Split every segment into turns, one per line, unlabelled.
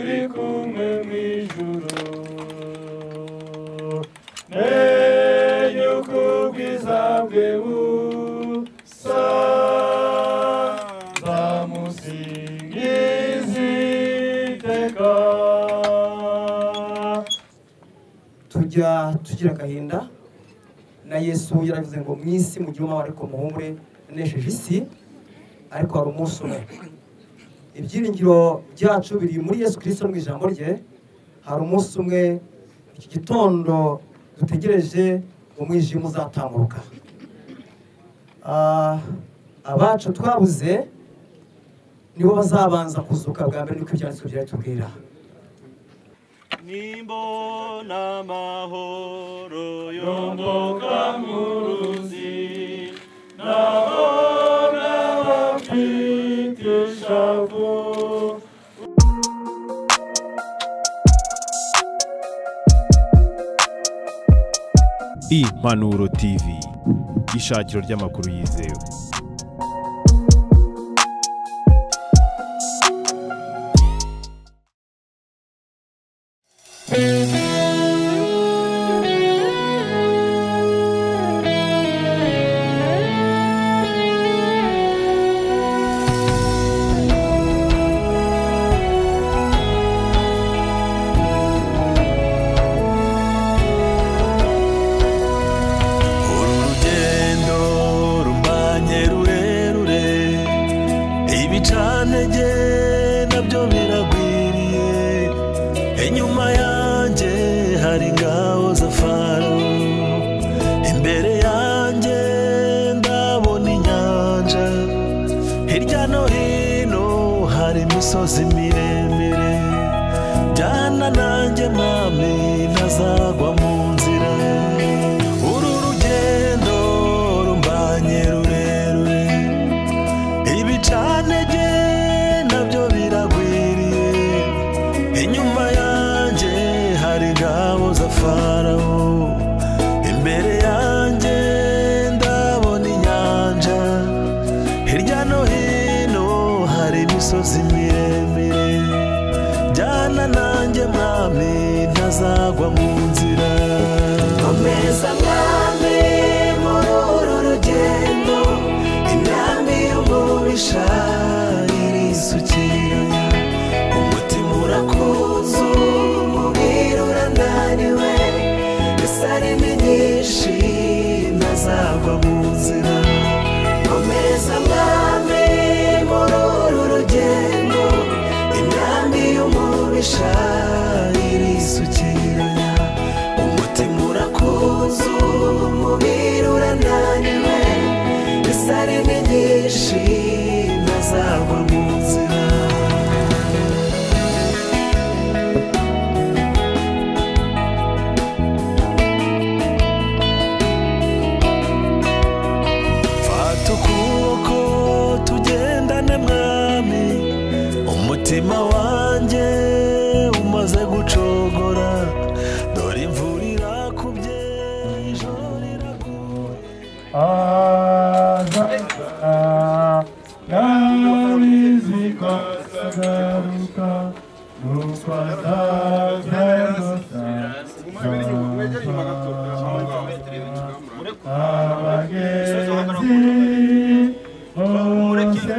Turi kumwe mu ijuru. Menye uko ubwiza bwe busa, nzamusingiza iteka.
Tujya tugira agahinda na Yesu yaravuze ngo mu isi mugire umubabaro ariko muhumure, nanesheje isi. Ariko hari umunsi umwe ibyiringiro byacu biri muri Yesu Kristo mu ijambo rye. Hari umunsi umwe iki gitondo dutegereje umwijima uzatambuka. Abacu twabuze nibo bazabanza kuzuka bwa mbere, niko ibyanditswe byatubwira.
Nimbona amahoro yomboka mu ruzi, nabona abafite ishavu.
Impanuro TV, ishakiro ry'amakuru yizewe.
Ibicantege nabyo biragwiriye, inyuma yanjye hari ingabo za Farawo, imbere yanjye ndabona inyanja, hirya no hino hari imisozi miremire, jyana nanjye mwami ntazagwa mu nzira. Uru rugendo rumbanye rurerure, ibicantege nabyo biragwiriye, inyuma yanjye hari ingabo za Farawo, imbere yanjye ndabona inyanja, hirya no hino hari imisozi miremire, jyana nanjye mwami ntazagwa mu nzira.
Komeza mwami muri uru rugendo, imyambi y'umubisha irisukiranya, umutima urakuzu, umubiri urananiwe, isari ni nyinshi ntazagwa mu nzira. Komeza mwami muri uru rugendo, imyambi y'umubisha irisukiranya, umutima urakuzu, umubiri urananiwe, isari ni nyinshi ntazagwa mu nzira.
Fata ukuboko tugendane mwami, umutima wanjye umaze gucogora, dore imvura irakubye ijoro riraguye.
Azaza ndabizi ko azagaruka, nuko azaza abagenzi bose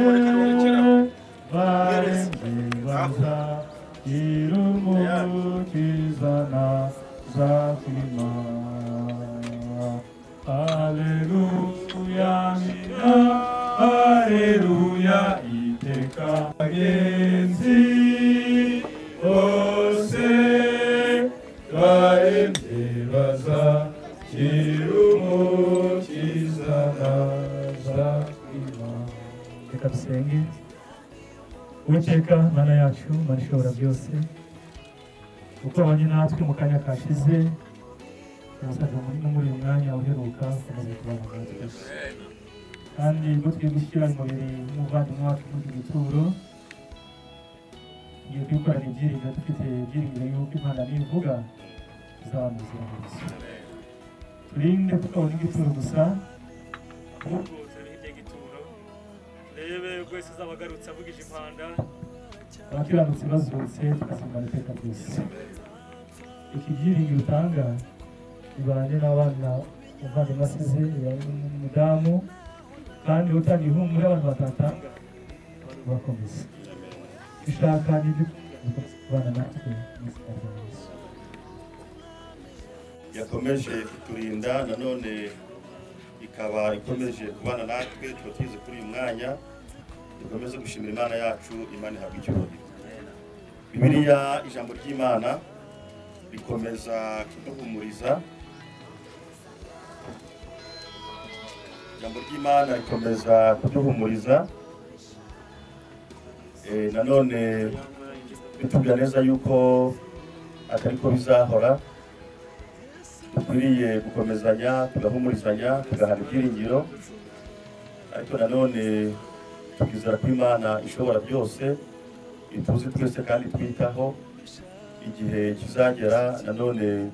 barembye bazakira Umukiza nazakwima. Haleluya, mina, haleluya, iteka. Abagenzi bose barembye bazakira Umukiza nazakwima.
Reka dusenge. Uwiteka Mana yacu, Mana ishobora byose, uko wabanye natwe mu kanya kashize, turasaga muri uyu mwanya uheruka ukomeze kubana natwe, kandi ubwo tugiye gushyira umubiri w'umuvandimwe wacu muri iki gituro, tugiye kubikorana ibyiringiro, dufite ibyiringiro y'uko Imana nivuga tuzabana ubuziraherezo. Turinde tukabona igituro gusa, ahubwo turebe hirya y'igituro, turebe ubwo Yesu azaba agarutse avugije impanda, Abakiranutsi bazutse tukazimara iteka ryose. Iki byiringiro utanga bibanye n'abana umuvandimwe asize, bibanye n'umudamu, kandi utanga ihumure abantu batatanga bakomeza. Dushaka n'ibyo kubana natwe mu izina rya Yesu.
Yakomeje kuturinda nanone ikaba ikomeje kubana natwe, tuba tugeze kuri uyu mwanya. Dukomeze gushimira Imana yacu, Imana ihabwa icyubahiro. Bibiliya, ijambo ry'Imana rikomeza kuduhumuriza. Ijambo ry'Imana rikomeza kuduhumuriza. Nanone bitubwira neza yuko atari ko bizahora, dukwiriye gukomezanya, tugahumurizanya, tugahana ibyiringiro, ariko nanone tukizera ko Imana ishobora byose, ituzi twese kandi twitaho. Igihe kizagera nanone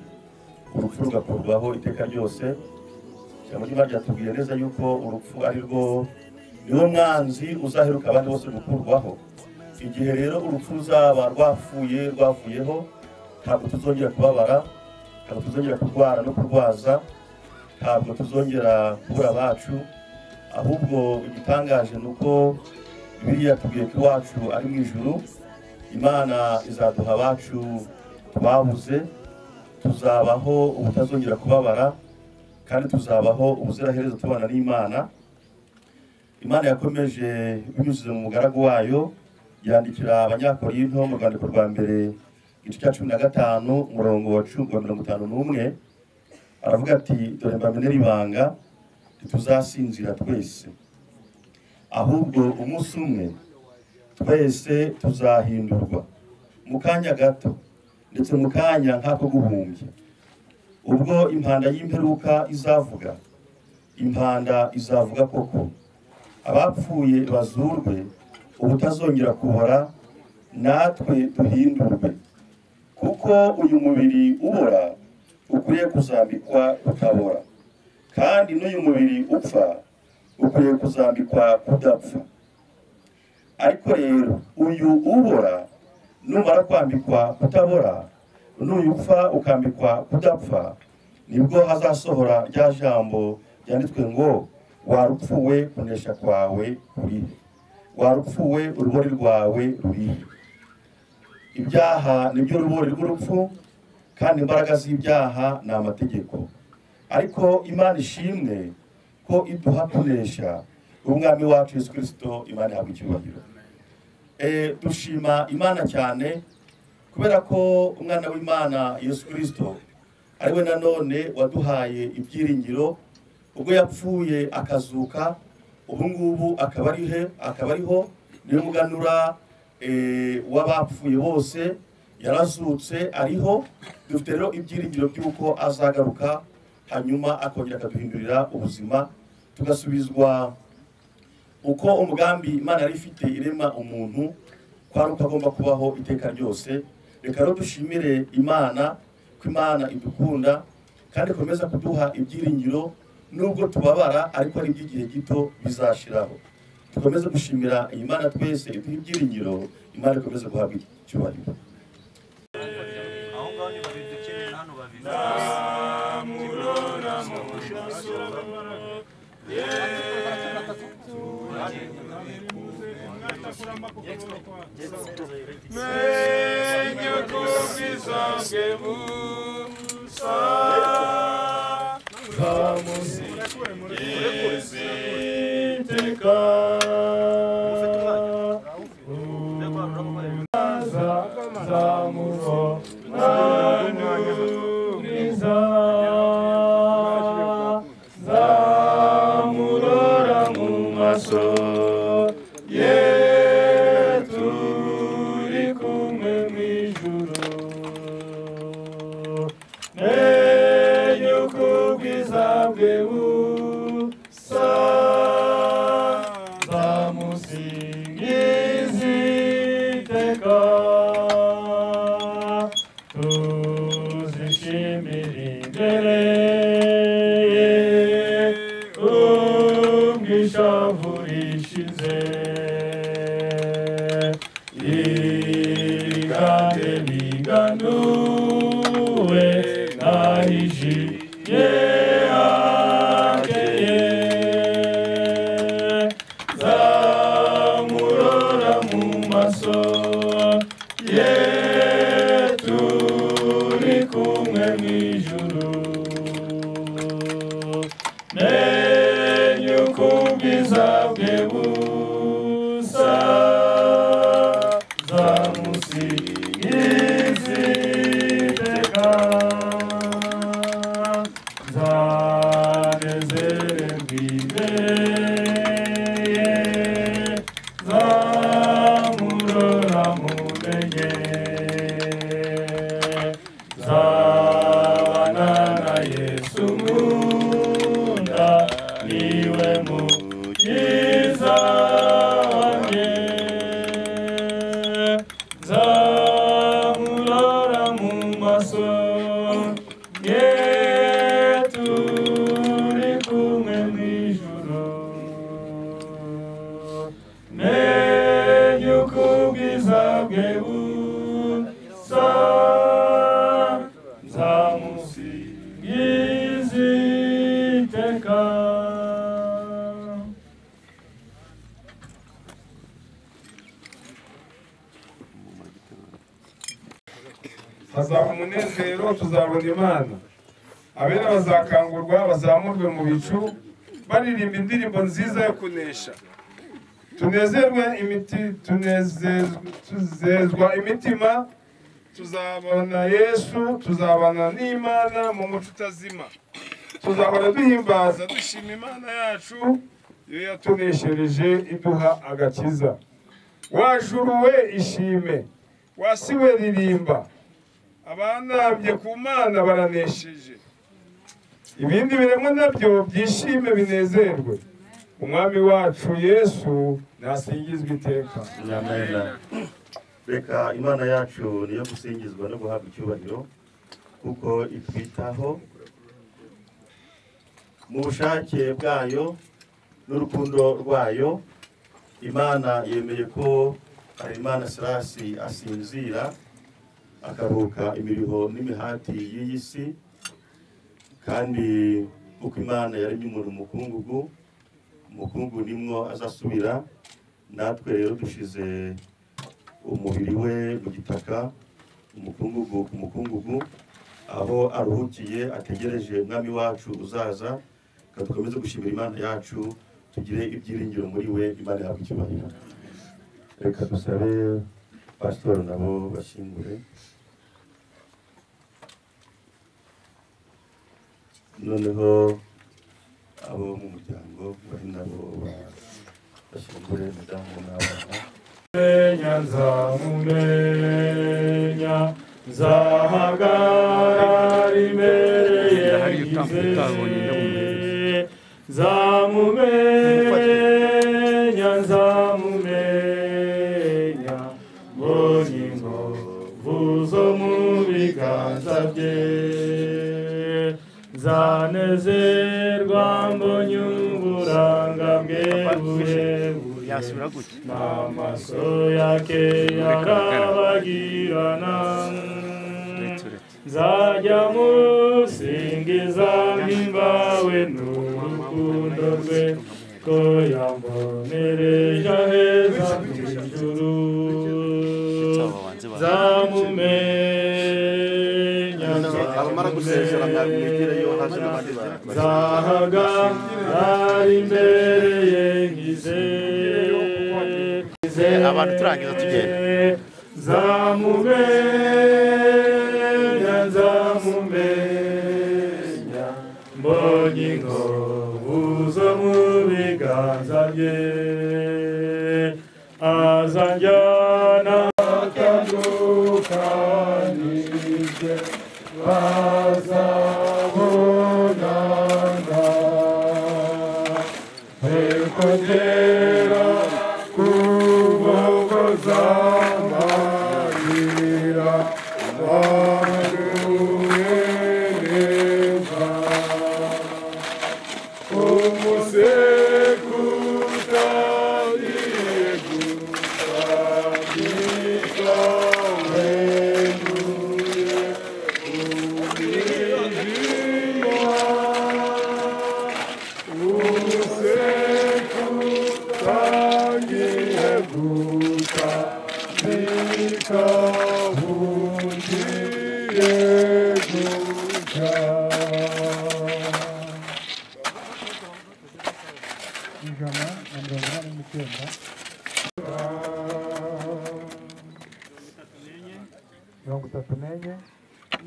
urupfu rugakurwaho iteka ryose. Ijambo ry'Imana ryatubwiye neza yuko urupfu ari rwo niwo mwanzi uzaheruka abandi bose gukurwaho. Igihe rero urupfu ruzaba rwapfuye rwavuyeho, ntabwo tuzongera kubabara, ntabwo tuzongera kurwara no kurwaza, ntabwo tuzongera kubura abacu. Ahubwo igitangaje ni uko Bibiliya yatubwiye ko iwacu ari mu ijuru. Imana izaduha abacu twabuze, tuzabaho ubutazongera kubabara, kandi tuzabaho ubuziraherezo tubana n'Imana. Imana yakomeje binyuze mu mugaragu wayo, yandikira Abanyakorinto mu rwandiko rwa mbere igice cya 15 umurongo wa 51, aravuga ati: dore mbamenera ibanga, ntituzasinzira twese, ahubwo umunsi umwe twese tuzahindurwa, mu kanya gato, ndetse mu kanya nk'ako guhumbya. Ubwo impanda y'imperuka izavuga, impanda izavuga koko, abapfuye bazurwe ubutazongera kubora, natwe duhindurwe. Kuko uyu mubiri ubora ukwiye kuzambikwa kutabora, kandi n'uyu mubiri upfa ukwiye kuzambikwa kudapfa. Ariko rero uyu ubora numara kwambikwa kutabora, n'uyu upfa ukambikwa kudapfa, nibwo hazasohora rya jambo ryanditswe ngo: warupfuwe kunesha kwawe kurihe, warupfuwe urubori rwawe rurihe. Ibyaha nibyo rubori rw'urupfu, kandi imbaraga z'ibyaha ni amategeko. Ariko Imana ishimwe ko iduha kunesha, umwami wacu Yesu Kristo, Imana ihabwa icyubahiro. Dushima Imana cyane kubera ko umwana w'Imana Yesu Kristo ari we nanone waduhaye ibyiringiro. Ubwo yapfuye akazuka, ubu ngubu akaba ariho, niwe muganura w'abapfuye bose, yarazutse ariho. Dufite rero ibyiringiro by'uko azagaruka, hanyuma akongera akaduhindurira ubuzima, tugasubizwa uko umugambi Imana yari ifite irema umuntu, kwari uko agomba kubaho iteka ryose. Reka rero dushimire Imana ko Imana idukunda kandi ikomeza kuduha ibyiringiro, nubwo tubabara ariko ari iby'igihe gito bizashiraho. Dukomeze gushimira Imana twese iduha ibyiringiro, Imana ikomeze guhabwa icyubahiro.
Ishavu ishize. Nduwe nahishimye akeye, nzamurora mu maso ye turi kumwe mw'ijuru, menye uko ubwiza bwe busa, nzamusingiza iteka, nzanezererwa imbere ye, nzamurora mumenye, nzabana na Yesu nkunda, niwe mukiza wanjye, nzamurora mu maso ye turi kumwe mw'ijuru, menye uko ubwiza bwe busa, nzamusingiza iteka.
Hazaba umunezero, tuzabona Imana. Abera bazakangurwa, bazamurwe mu bicu, baririmba indirimbo nziza yo kunesha. Tunezerwe imiti, tuzezwa imitima, tuzabona Yesu, tuzabana n'Imana mu muco utazima. Tuzahora duhimbaza dushima Imana yacu, iyo yatuneshereje iduha agakiza. Wajuru we ishime, wasiwe ririmba, abanabye ku Mana baranesheje. Ibindi biremwa nabyo byishime binezerwe. Umwami wacu Yesu nasingizwe iteka.
Amen. Reka Imana yacu niyo gusingizwa no guhabwa icyubahiro, kuko itwitaho mu bushake bwayo n'urukundo rwayo. Imana yemeye ko Harerimana Sirasi asinzira akaruhuka imiriho n'imihati y'iyi si, kandi uko Imana yaremye umuntu umukungugu, umukungu nimwo azasubira. Natwe rero dushize umubiri we mu gitaka, umukungugu ku mukungugu, aho aruhukiye ategereje Umwami wacu uzaza. Kandi dukomeze gushimira Imana yacu, tugire ibyiringiro muri we. Imana ihabwe icyubahiro. Reka dusabe pasitori nabo bashyingure. Noneho abo mu muryango bari nabo bashyingure madamu n'abana.
Menya nzamumenya, nzahagarara imbere ye ngize, nzamumenya, nzamumenya, mbonye inkovu zo mu biganza bye, nzanezerwa mbonye uburanga bwe burebure, n'amaso yake yarabagirana, nzajya musingiza mpimbawe n'urukundo rwe, ko yambonereje aheza mw'ijuru, nzamumenya, nzahagarara imbere ye ngize,
abantu turangiza tugenda.
Nzamumenya, nzamumenya, mbonye inkovu zo mu biganza bye, azanjyana atandukanije, bazabonana, hekongera kubogoza amarira, baguwe neza, umusekuta yegutambika wenu. Bugiye gucya.
189. 34.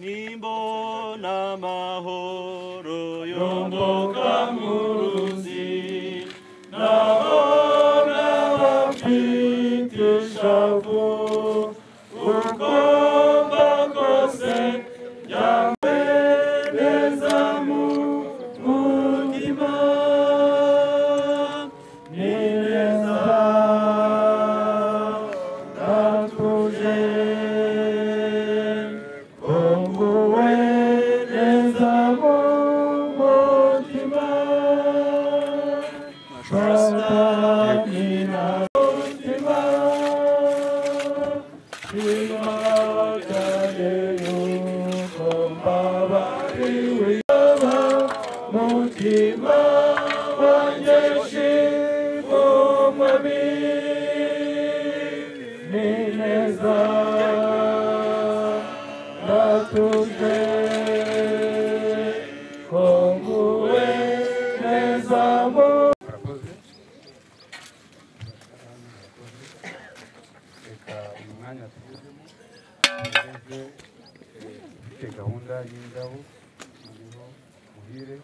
Nimbona amahoro yomboka mu ruzi, nabona abafite ishavu, uko mbakose neza mu mutima, ni neza ndatuje, konguwe neza mu mutima, Satani na mutima, shima cyane yuko mbabariwe, mutima wanjye shima Umwami, ni neza ndatuje, konguwe neza mu.
Murakoze. Reka uyu mwanya tugezemo tugeze ufite gahunda y'indabo, noneho muhire.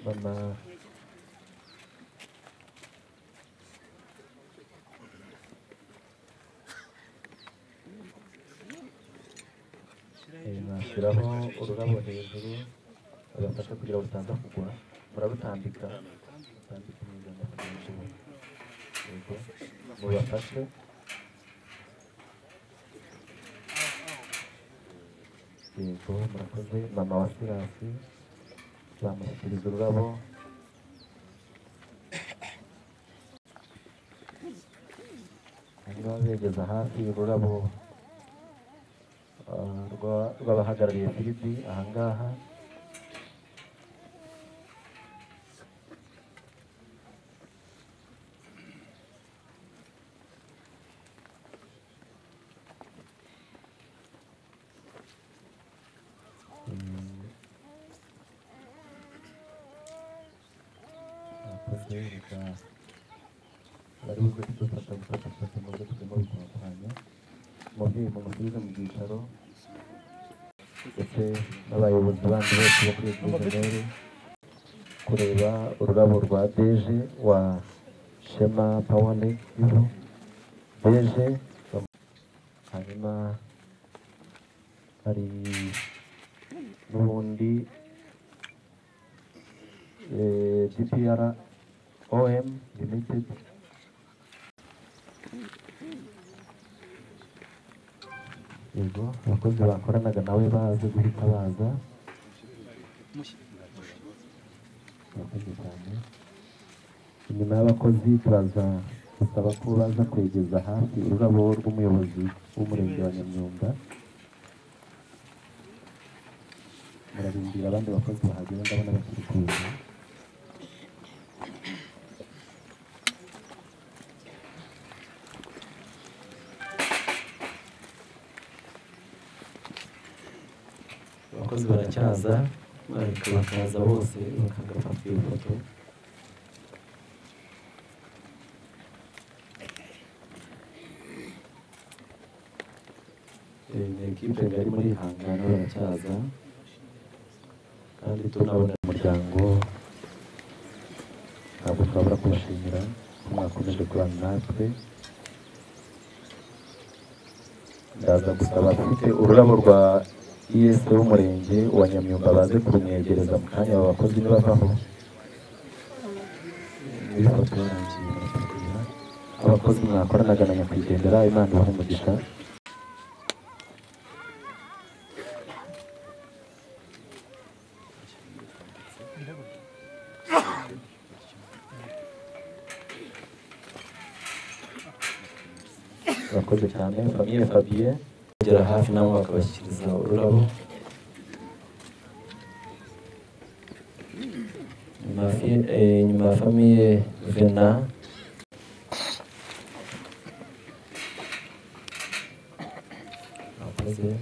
Mama nashyiraho ururabo hejuru babafasha kugira ngo rutaza kugwa, murarutambika mutambike neza kugira ngo yego mubafashe. Yego murakoze. Mama wa Sirasi bamushyikiriza ururabo. Hanyuma begeza hafi ururabo rw'abahagarariye Filipi ahangaha. Murakoze. Reka bari buze kudufasha gufata ifoto muze kujyamo bitandukanye. Umubyeyi mumusubize mu byicaro, ndetse n'abayobozi bandi bose bo kuri Eglise kureba ururabo rwa Deje wa Shema Power Lake Deje. Hanyuma hari n'ubundi DPR OM Limited. Yego abakozi bakoranaga nawe baze guhita baza. Murakoze cyane. Inyuma y'abakozi turaza gusaba ko baza kwegeza hafi ururabo rw'umuyobozi w'umurenge wa Nyamyumba. Murarindira abandi bakozi bahagera, ndabona bakiri kuza. Abakozi baracyaza, ariko bakaza bose bakagafata iyo foto. Ni ekipe ngari muri Hangana baracyaza, kandi tunabona umuryango. Ntabwo twabura kubashimira ko mwakomeje kubana natwe. Ndaza gusaba abafite ururabo rwa ES w'umurenge wa Nyamyumba baze kurumwegereza mu kanya, aba bakozi nibavaho. Muri foto yarangiye barafatira. Abakozi mwakoranaga na nyakwigendera, Imana ibahe umugisha. Murakoze cyane. Famille Fabien bagera hafi nabo bakabashyikiriza ururabo. Nyuma ya famille Vena. Murakoze.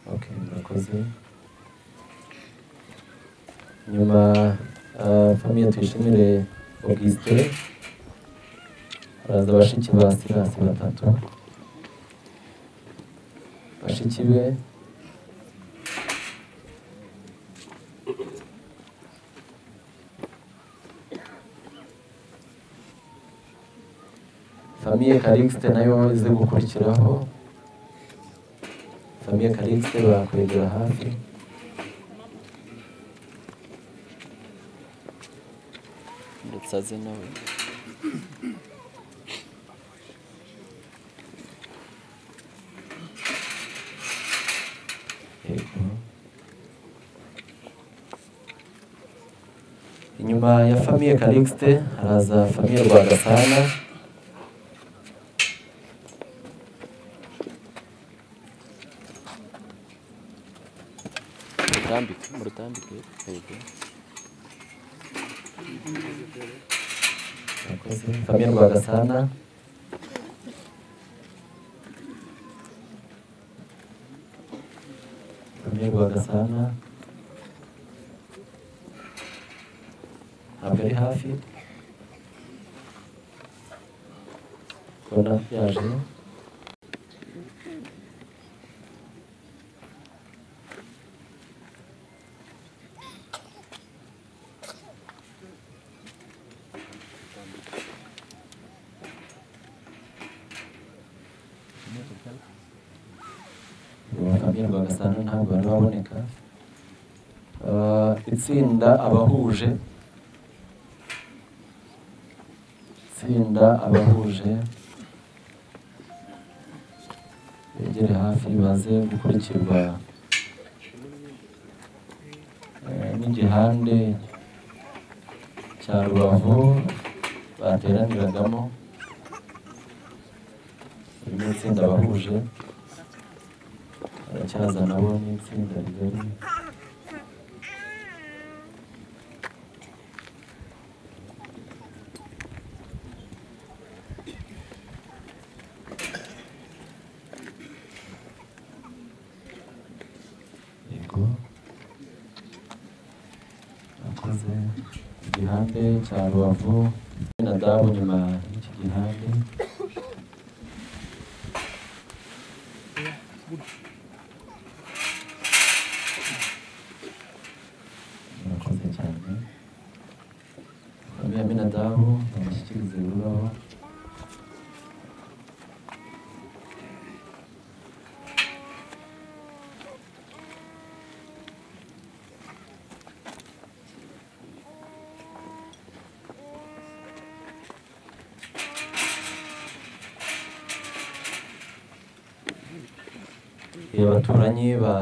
Okay, murakoze. Nyuma famille Tuyishimire Augustin, haraza bashiki ba Silas batatu, bashiki be. Famille Calixte nayo ize gukurikiraho. Famille Calixte bakwegera hafi.
Ndetse aze nawe.
Yego. Inyuma ya famille Calixte haraza famille Rwagasana.
Murutambike, yego.
Murakoze. Famille Rwagasana. Famille Rwagasana ntabwo ari hafi, kubona yaje. Famille Rwagasana ntabwo bari baboneka. Itsinda abahuje, itsinda abahuje begere hafi baze gukurikirwa n'igihande cya Rubavu bateraniragamo. Iri ni itsinda abahuje, baracyaza nabo n'itsinda rigari. Yego, akoze igihande cya Rubavu na dabu nyuma y'iki gihande. Murakoze cyane. Famille Aminadabu bamushyikirize ururabo. Abaturanyi ba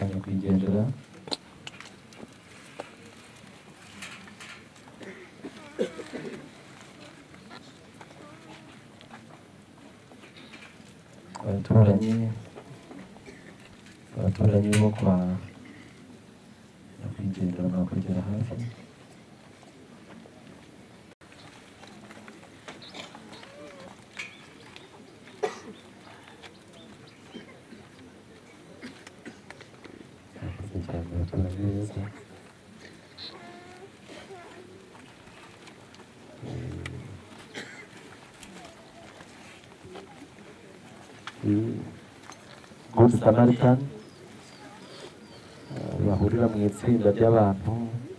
nyakwigendera. Abaturanyi bo kwa nyakwigendera mwakwegera hafi. Cyane abaturanyi beza. Good Samaritan bahurira mu itsinda ry'abantu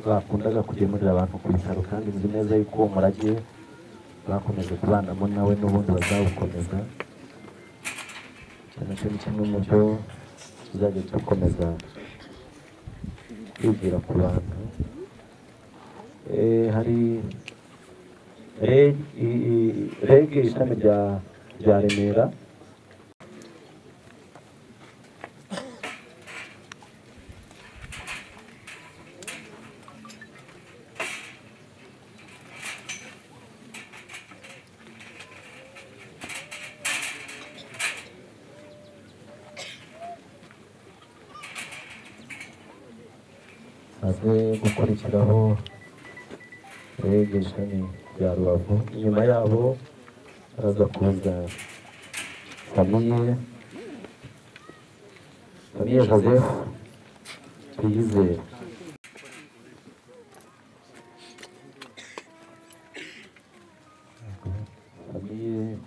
bakundaga kugemurira abantu ku bitaro, kandi nzi neza yuko uwo murage bakomeje kubanamo nawe n'ubundi bazawukomeza. Cyane cyo ni kimwe mu byo tuzajya dukomeza kwigira ku bantu. Hari REG ishami rya Remera. Haze gukurikiraho REG ishami rya Rubavu. Inyuma yabo haraza kuza famille Joseph Tuyizere. Famille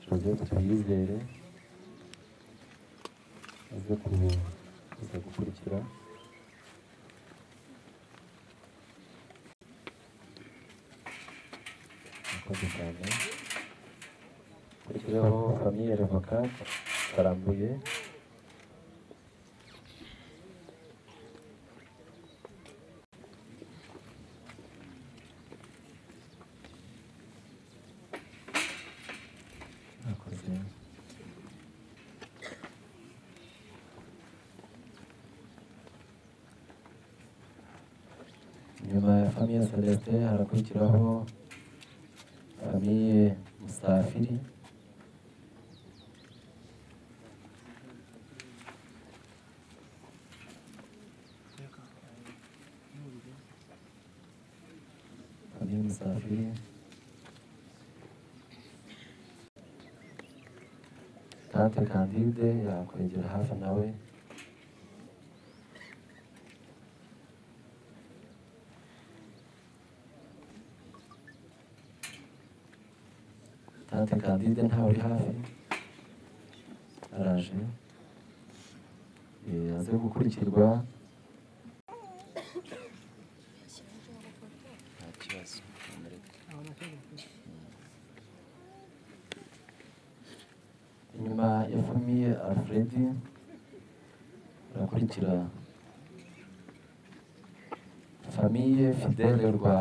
Joseph Tuyizere aze kuza gukurikira. Murakoze cyane. Kurikiraho famille Revocat Karambuye. Murakoze. Nyuma ya famille Celestin harakurikiraho famille Musafiri. Famille Musafiri. Tante Candide yakwegera hafi nawe. Tante Candide ntawe uri hafi, araje. Aze gukurikirwa.
Nta kibazo, mureke.
Inyuma ya famille Alfred harakurikira famille Fidele rwa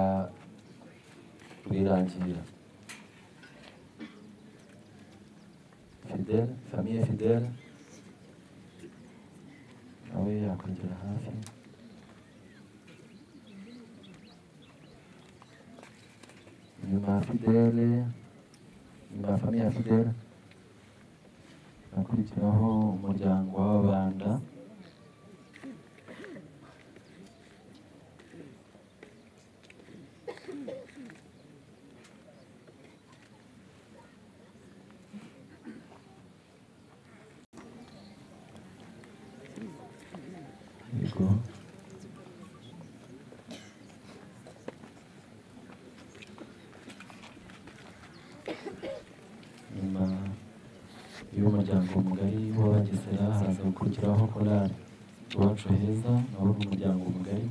Rwirangira. Fidele, famille Fidele nawe yakwegera hafi. Inyuma ya Fidele, inyuma ya famille ya Fidele hakurikiraho umuryango w'Ababanda. Yego. Nyuma y'umuryango mugari w'Abagesera haza gukurikiraho korali Iwacu Heza, nabo ni umuryango mugari.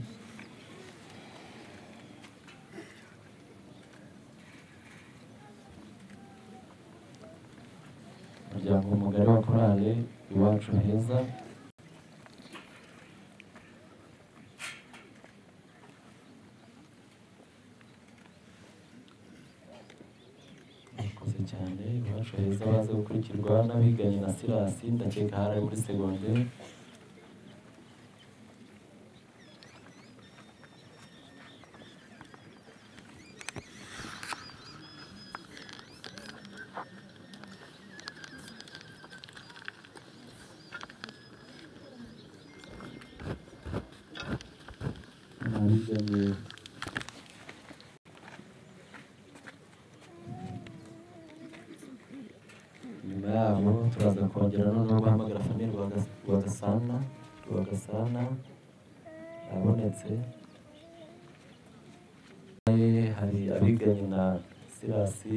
Umuryango mugari wa korali Iwacu Heza. Murakoze cyane. Iwacu Heza baza gukurikirwa n'abiganye na Sirasi, ndakeka hari muri segonderi. Abiganye nyuma yabo turaza kongera noneho guhamagara famille Rwagasana. Rwagasana yabonetse. Hari abiganye na Sirasi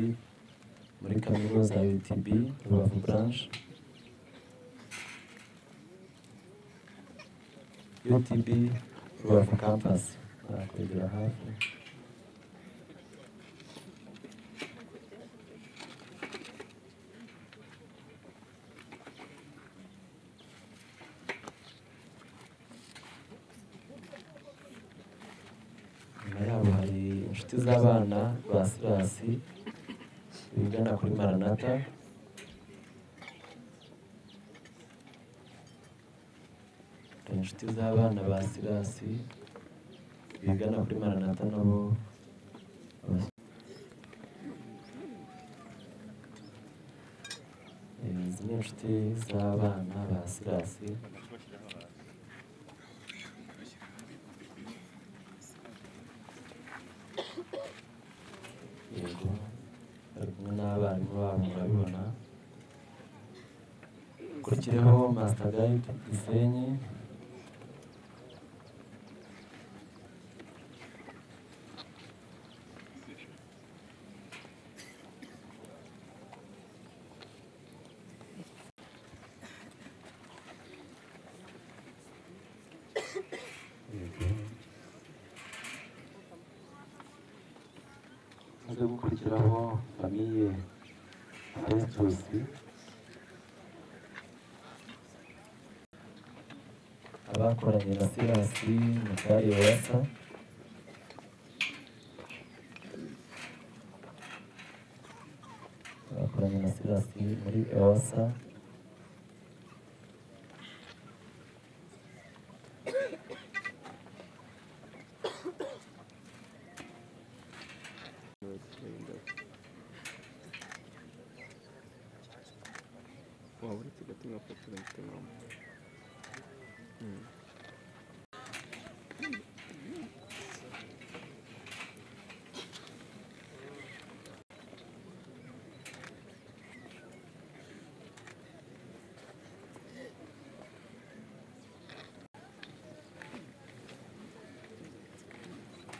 muri kaminuza ya UTB Rubavu branch. UTB Rubavu campus, nakwegera hafi. Nyuma yabo hari inshuti z'abana ba Sirasi bigana kuri Maranatha. Hari inshuti z'abana ba Sirasi bigana kuri Maranatha nabo. Izi ni inshuti z'abana ba Sirasi. Abavandimwe babo murabibona. Kurikireho Master Guide Gisenyi. Maze gukurikiraho famille Festus. Abakoranye na Sirasi Mutari Wasa. Abakoranye na Sirasi muri Ewasa.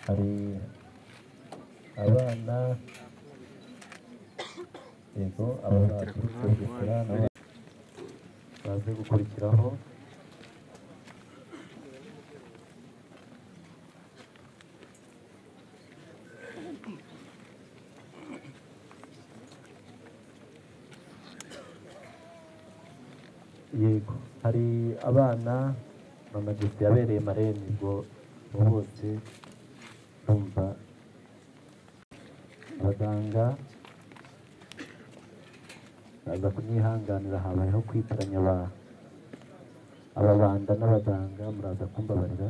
Hari abana yego aba baturutse Bugesera nabo baze gukurikiraho. Yego hari abana mama Jesse yabereye marene, ubwo bose bumva abaganga baza kunyihanganira, habayeho kwitiranya ababanda n'abaganga, muraza kumbabarira.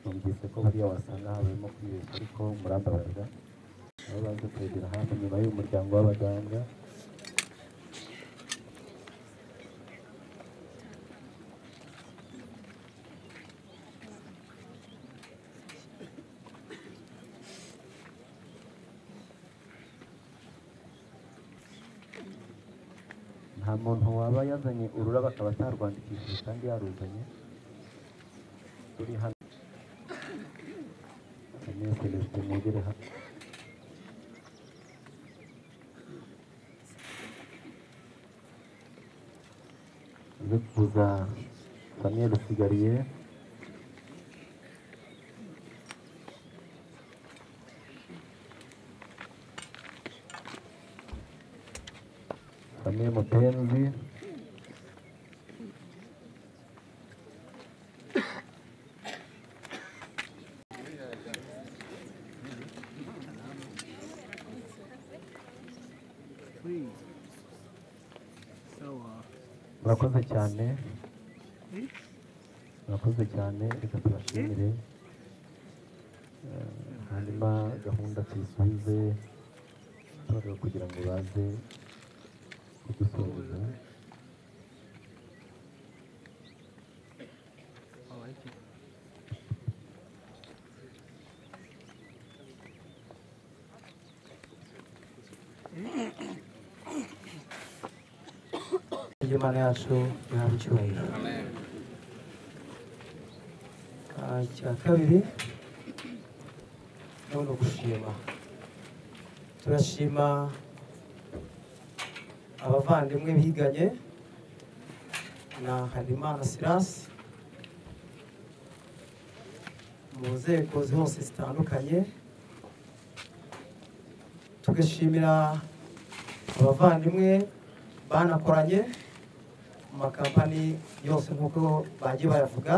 Numvise ko buriya wasanga habayemo kwibeshya, ariko murambabarira. Nabo baze kwegera hafi nyuma y'umuryango w'abaganga. Nta muntu waba yazanye ururabo akaba atarwandikishije kandi yaruzanye. Turi hano Famille Celestin mwegere hano. Uze kuza Famille Rusigariye. Famille Mupenzi. Murakoze cyane, murakoze cyane, reka tubashimire. Hanyuma gahunda tuyisubize itorero kugira ngo baze kudusuhuza.
Imana yacu ihabwe icyubahiro. Icya kabiri ni ugushima. Turashima abavandimwe biganye na Harimana Sirasi mu nzego zose zitandukanye, tugashimira abavandimwe banakoranye mu makampani yose nk'uko bagiye bayavuga.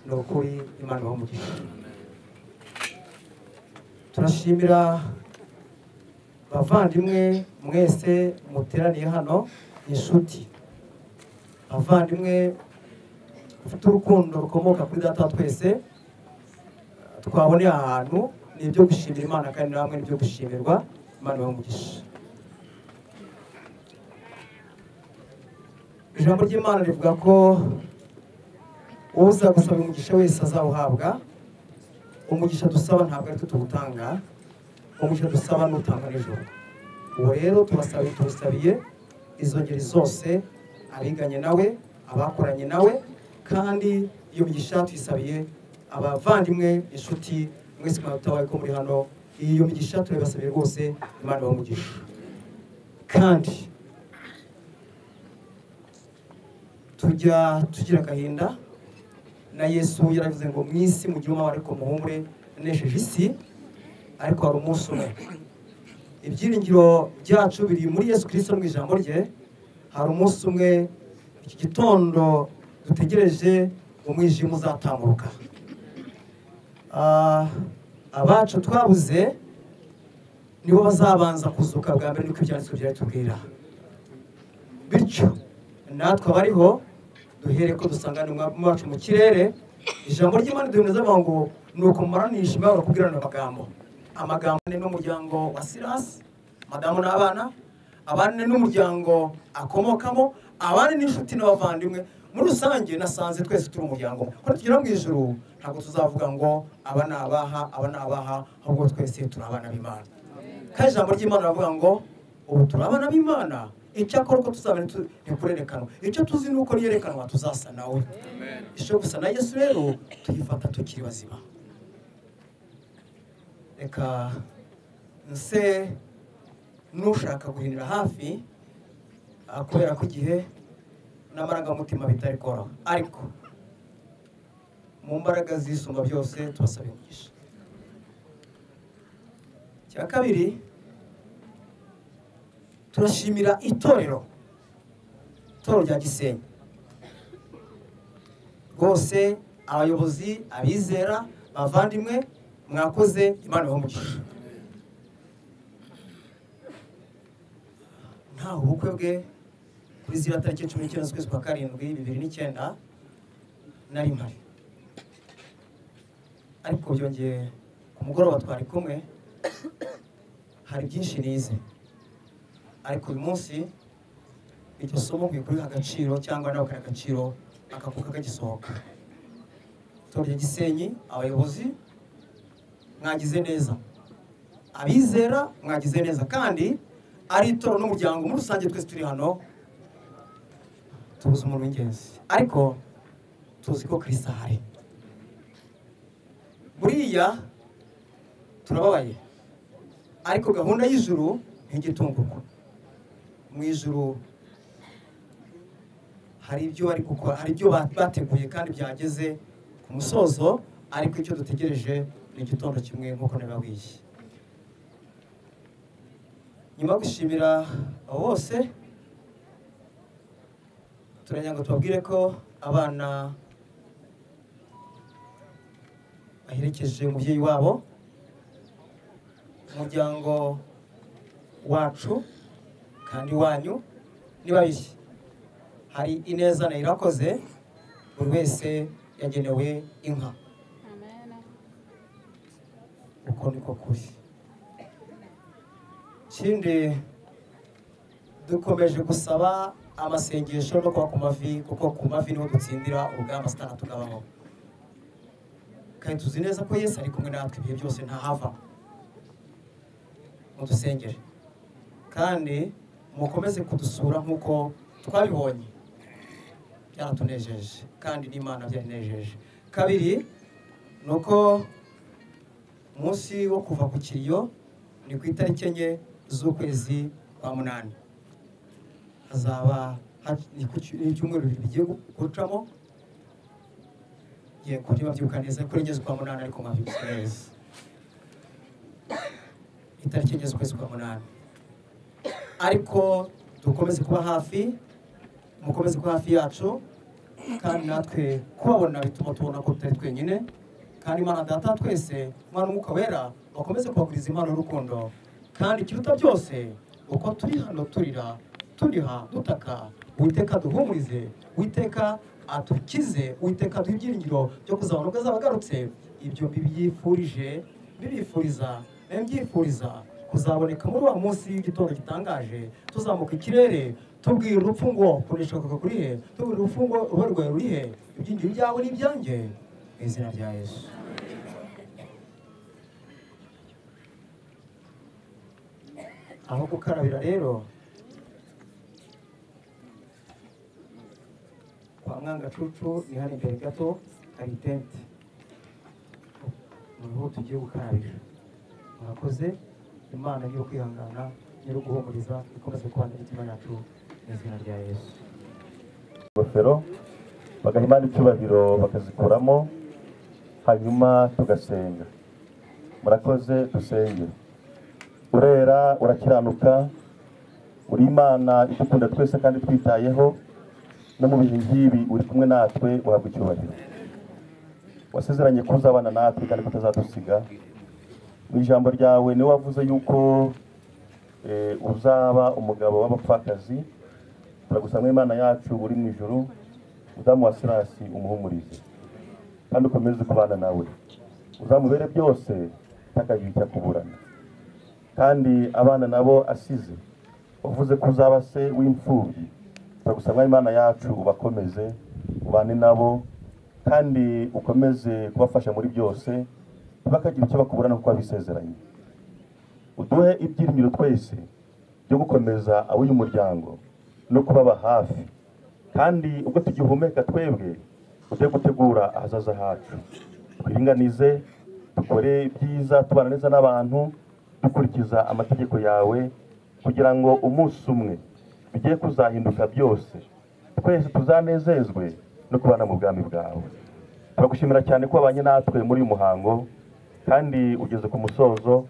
Ni ukuri Imana ibahe umugisha. Turashimira bavandimwe mwese muteraniye hano, inshuti, abavandimwe ufite urukundo rukomoka kuri data wa twese twaboneye ahantu, ni ibyo gushimira Imana kandi namwe ni ibyo gushimirwa. Imana ibahe umugisha. Ijambo ry'Imana rivuga ko uza gusaba umugisha wese azawuhabwa. Umugisha dusaba ntabwo ari twe tuwutanga, umugisha dusaba n'utanga nijoro. Uwo rero tubasabiye izo ngeri zose, abiganye nawe, abakoranye nawe, kandi iyo migisha tuyisabiye abavandimwe, inshuti mwese mwatabaye ko muri hano. Iyo migisha turayibasabiye rwose, Imana ibahe umugisha. Kandi tujya tugira agahinda, na Yesu yaravuze ngo mu isi mugire umubabaro ariko muhumure, nanesheje isi. Ariko hari umunsi umwe ibyiringiro byacu biri muri Yesu Kristo mu ijambo rye. Hari umunsi umwe iki gitondo dutegereje umwijima uzatambuka. Abacu twabuze nibo bazabanza kuzuka bwa mbere, niko ibyanditswe byatubwira. Bityo natwe abariho duhere ko dusangana umwami wacu mu kirere. Ijambo ry'Imana duhemeza ngo nuko mumaranisha imibabaro kubwirana amagambo. Amagambo n'umuryango wa Silas, madamu n'abana, abana n'umuryango akomokamo, abana n'inshuti n'abavandimwe. Muri rusange nasanze twese turi umuryango. Ko tugera mu ijuru ntabwo tuzavuga ngo aba ni abaha, aba ni abaha, ahubwo twese turi abana b'Imana. Kandi ijambo ry'Imana ravuga ngo ubu turi abana b'Imana, icyakora uko tuzabona ntikurerekanwa. Icyo tuzi ni uko niyerekanwa tuzasa nawe. Icyo gusa na Yesu rero tuyifata tukiri bazima. Reka nse nushaka guhinira hafi, kubera ko igihe n'amarangamutima bitari koroha, ariko mu mbaraga z'isumba byose tubasaba imigisha. Cya kabiri, turashimira itorero rya Gisenyi rwose, abayobozi, abizera, bavandimwe, mwakoze, Imana ibahe umugisha. Ntaho ubukwe bwe kuri ziriya tariki 19 z'ukwezi kwa 7 2009 nari mpari, ariko byongeye ku mugoroba twari kumwe, hari byinshi nize. Ariko uyu munsi iryo somo nkwiye kuriha agaciro, cyangwa nawe ukariha agaciro akakuka kagisohoka. Itorero rya Gisenyi, abayobozi mwagize neza, abizera mwagize neza, kandi ari itorero n'umuryango muri rusange twese turi hano tubuze umuntu w'ingenzi, ariko tuzi ko Kristo ahari. Buriya turababaye, ariko gahunda y'ijuru ntigitungurwa. Mu ijuru hari ibyo bari gukora, hari ibyo bateguye kandi byageze ku musozo, ariko icyo dutegereje ni igitondo kimwe nk'uko nababwiye. Nyuma yo gushimira abo bose, turagira ngo tubabwire ko abana baherekeje umubyeyi wabo, umuryango wacu kandi wanyu ni babiri. Hari Ineza na Irakoze, buri wese yagenewe inka. Uko niko kuri. Ikindi, dukomeje gusaba amasengesho no kuba ku mavi, kuko ku mavi niho dutsindira urugamba Satani atugabaho. Kandi tuzi neza ko Yesu ari kumwe natwe ibihe byose, ntahava. Mudusengere kandi mukomeze kudusura nk'uko twabibonye, byaratunejeje kandi n'Imana byarinejeje. Kabiri, ni uko umunsi wo kuva ku kiriyo ni ku itariki 4 z'ukwezi kwa 8, hazaba ibyumweru bibiri bigiye gucamo. Yego, ntibabyibuka neza kuri 4 z'ukwa 8, ariko mwabyibutse neza itariki 4 z'ukwezi kwa 8. Ariko dukomeze kuba hafi, mukomeze kuba hafi yacu, kandi natwe kubabona bituma tubona ko tutari twenyine. Kandi Imana Data twese, Umwana n'Umwuka Wera bakomeze kubaguriza impano y'urukundo. Kandi ikiruta byose, uko turi hano turira, turiha, dutaka, Uwiteka duhumurize, Uwiteka atukize, Uwiteka aduhe ibyiringiro byo kuzabona ubwo azaba agarutse. Ibyo mbibyifurije, mbibifuriza, mbyifuriza kuzaboneka muri wa munsi w'igitondo gitangaje, tuzamuka ikirere tubwira urupfu ngo kunesha kuri he, tubwira urupfu ngo uruhu rwawe ruri he, ibyiringiro byawe ni ibyanjye, mu izina rya Yesu. Aho gukarabira rero kwa Mwangacucu ni hano imbere gato hari itente, niho tugiye gukarabira. Murakoze, Imana yo kwihangana nyiri guhumuriza ikomeze kubana imitima yacu mu izina rya Yesu.
Ingofero bagaha Imana icyubahiro bakazikuramo, hanyuma tugasenga. Murakoze, dusenge. Urera, urakiranuka, uri Imana idukunda twese kandi twitayeho, no mu bihe nk'ibi uri kumwe natwe, uhabwa icyubahiro. Wasezeranye kuzabana natwe kandi kutazadusiga. Mu ijambo ryawe niwe wavuze yuko uzaba umugabo w'abapfakazi. Turagusaba Imana yacu uri mu ijuru, uzamu wa Sirasi umuhumurize kandi ukomeze kubana nawe, uzamubere byose ntakagira icyo akuburana. Kandi abana nabo asize wavuze ko uzaba se w'imfubyi. Turagusaba Imana yacu ubakomeze, ubane nabo kandi ukomeze kubafasha muri byose, ntibakagira icyo bakuburana kuko wabisezeranye. Uduhe ibyiringiro twese byo gukomeza ab'uyu muryango no kubaba hafi, kandi ubwo tugihumeka twebwe ude gutegura ahazaza hacu. Twiringanize, dukore ibyiza, tubana neza n'abantu, dukurikiza amategeko yawe, kugira ngo umunsi umwe bigiye kuzahinduka byose, twese tuzanezezwe no kubana mu bwami bwawe. Turagushimira cyane ko wabanye natwe muri uyu muhango kandi ugeze ku musozo.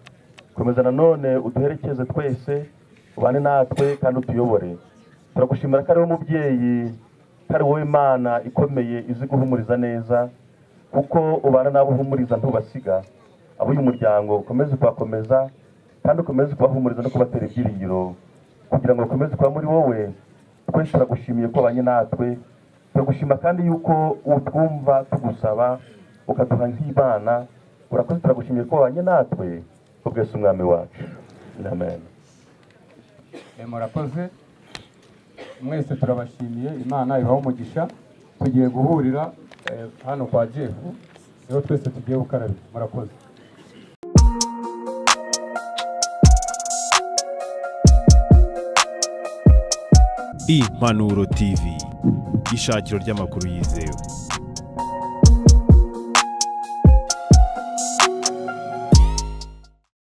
Komeza nanone uduherekeze twese, ubane natwe kandi utuyobore. Turagushimira ko ari wowe mubyeyi, ko ari wowe Imana ikomeye izi guhumuriza neza, kuko ubana n'abo uhumuriza ntubasiga. Ab'uyu muryango ukomeze kubakomeza kandi ukomeze kubahumuriza no kubatera ibyiringiro, kugira ngo bakomeze kuba muri wowe. Twese turagushimiye ko wabanye natwe. Turagushima kandi yuko utwumva tugusaba ukaduha nk'Imana. Urakoze, turagushimiye ko wabanye natwe, kubw'Yesu Umwami wacu. Amen.
Murakoze mwese, turabashimiye. Imana ibahe umugisha. Tugiye guhurira hano kwa Jeff, niho twese tugiye gukarabira. Murakoze.
Impanuro TV, ishakiro ry'amakuru yizewe.